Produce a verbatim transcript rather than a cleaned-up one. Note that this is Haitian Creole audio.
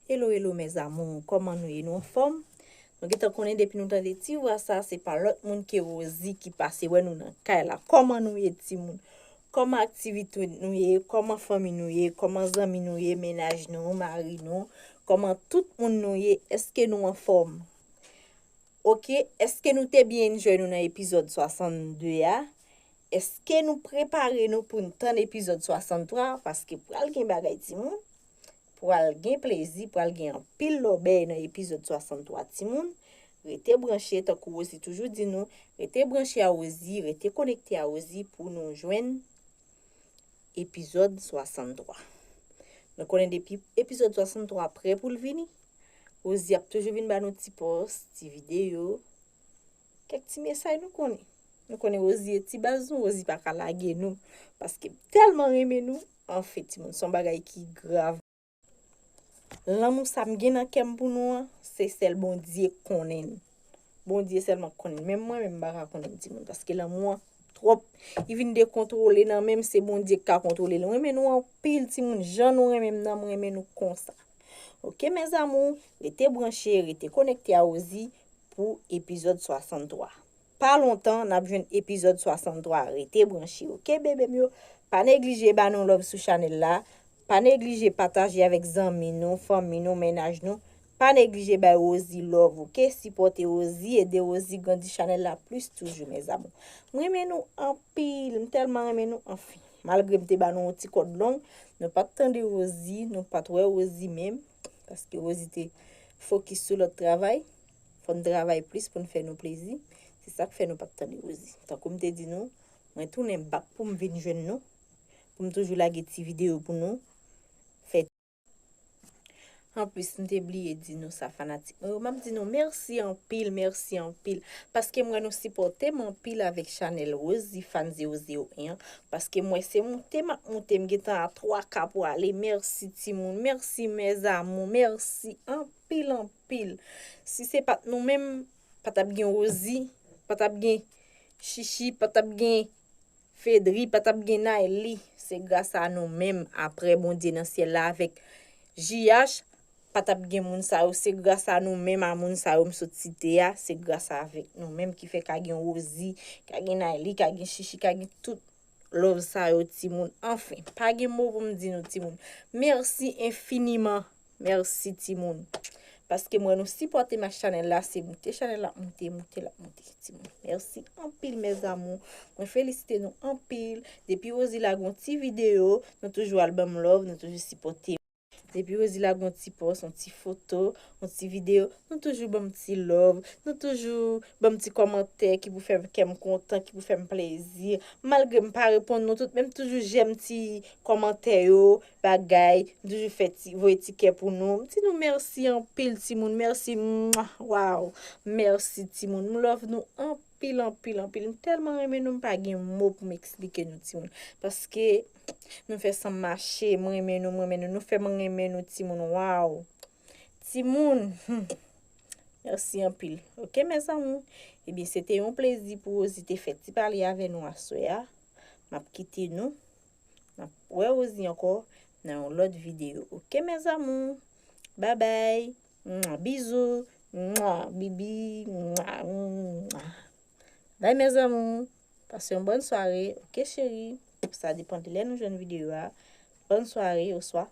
Hello, hello, mes amours, kòman nou ye? Nou anfòm? Nou gentan konnen depi nou tande ti vwa sa, se pa lòt moun ke Rosie ki pase wè nou nan kay la. Kòman nou ye, timoun? Kòman aktivite nou ye? Kòman fanmi nou ye? Kòman zanmi nou ye? Mennaj nou, mari nou? Kòman tout moun nou ye? Èske nou anfòm? Oke, èske nou te byen enjoy nou nan epizòd swasannde a? Èske nou prepare nou pou n tann epizòd swasanntwa? Paske pral gen bagay, timoun. Pral gen plezi, pral gen anpil lòbèy nan epizòd swasanntwa, timoun. Rete branche, tankou Rosie toujou di nou, rete branche a Rosie, rete konekte a Rosie pou nou jwenn epizòd swasanntwa. Nou konnen depi epizòd swasanntwa prè pou l vini, Rosie ap toujou vin ba nou ti pòs, ti videyo, kèk ti mesaj nou konnen. Nou konnen Rosie e ti baz nou, Rosie pa ka lage nou, paske m tèlman renmen nou. Anfen, timoun, se yon bagay ki grav. Lanmou sa m gen nan kè m pou nou an, se sèl Bondye konnen l. Bondye sèlman konnen l. Menm mwen menm, m pa ka konnen l, timoun, paske lanmou an twòp. Li vin dekontwole nan men m, se Bondye k ka kontwole l. M renmen nou anpil, timoun. Jan nou renmen m nan, m renmen nou konsa. Oke, mes amours, rete branche, rete konekte a Rosie pou epizòd swasanntwa. Pa lontan, n ap jwenn epizòd swasanntwa. Rete branche, oke, bebe m yo? Pa neglije ba nou love sou chanèl la. Pa neglije pataje avèk zanmi nou, fanmi nou, mennaj nou. Pa neglije bay Rosie love, oke? Sipòte Rosie, ede Rosie grandi chanèl la plis toujou, mes amours. M renmen nou anpil, m tèlman renmen nou, anfen. Malgre m te ba nou yon ti kòd long, nou pa t tande Rosie, nou pa t wè Rosie menm, paske Rosie te fokis sou lòt travay. Fò n travay plis pou n fè nou plezi. Se sa k fè nou pa t tande Rosie. Tankou m te di nou, mwen tounen bak pou m vin jwenn nou, pou m toujou lage ti videyo pou nou. Fè Anplis, m te bliye di nou sa, fanatik mwen yo. M ap di nou mèsi anpil, mèsi anpil. Paske m wè nou sipòte m anpil avèk chanèl Rosie Fan zewo zewo en an. Paske m wè se moute m ap moute, m gentan a twa K pou ale. Mèsi timoun, mèsi mes amours, mèsi anpil, anpil. Si se pa t nou menm, pa t ap gen Rosie, pa t ap gen Chichi, pa t ap gen Fedri, pa t ap gen Nayli. Se gras a nou menm, aprè Bondye nan syèl la avèk J H, pa t ap gen moun sa yo. Se gras a nou menm, a moun sa yo m sot site a. Se gras avèk nou menm ki fè ka gen Rosie, ka gen Nayli, ka gen Chichi, ka gen tout love sa yo, timoun. Anfen, pa gen mo pou m di nou, timoun. Mèsi enfiniman. Mèsi, timoun. Paske m wè nou sipòte m ak chanèl la, se moute chanèl la ap moute, moute l ap moute, timoun. Mèsi anpil, mes amours. Mwen felisite nou anpil. Depi Rosie lage yon ti videyo, nou toujou al ban m love, nou toujou sipòte. Depi Rosie lage yon ti pòs, yon ti foto, yon ti videyo, nou toujou ban m ti love, nou toujou ban m ti kòmantè ki pou fè kè m kontan, ki pou fè m plezi. Malgre m pa reponn nou tout, men m toujou jèm ti kòmantè yo, bagay, m toujou fè ti, voye ti kè pou nou. M di nou mèsi anpil, timoun, mèsi, mwah, waw, mèsi, timoun, m love nou anpil, anpil, anpil, m tèlman renmen nou, m pa gen mo pou m eksplike nou, timoun, paske nou fè san m mache, m renmen nou, m renmen nou, nou fè m renmen nou, timoun, waw, timoun, hmm. Mèsi anpil. Oke, mes amours. Ebyen, se te yon plezi pou Rosie te fè ti pale avè nou aswè a. M ap kite nou. N ap wè Rosie ankò nan yon lòt videyo. Oke, mes amours. Babay. Mwa, bizou. Mwa, bibi. Mwa, mwa. Bay, mes amours. Pase yon bòn sware. Oke, cheri. Sa depann de lè nou jwenn videyo a. Bòn sware, oswa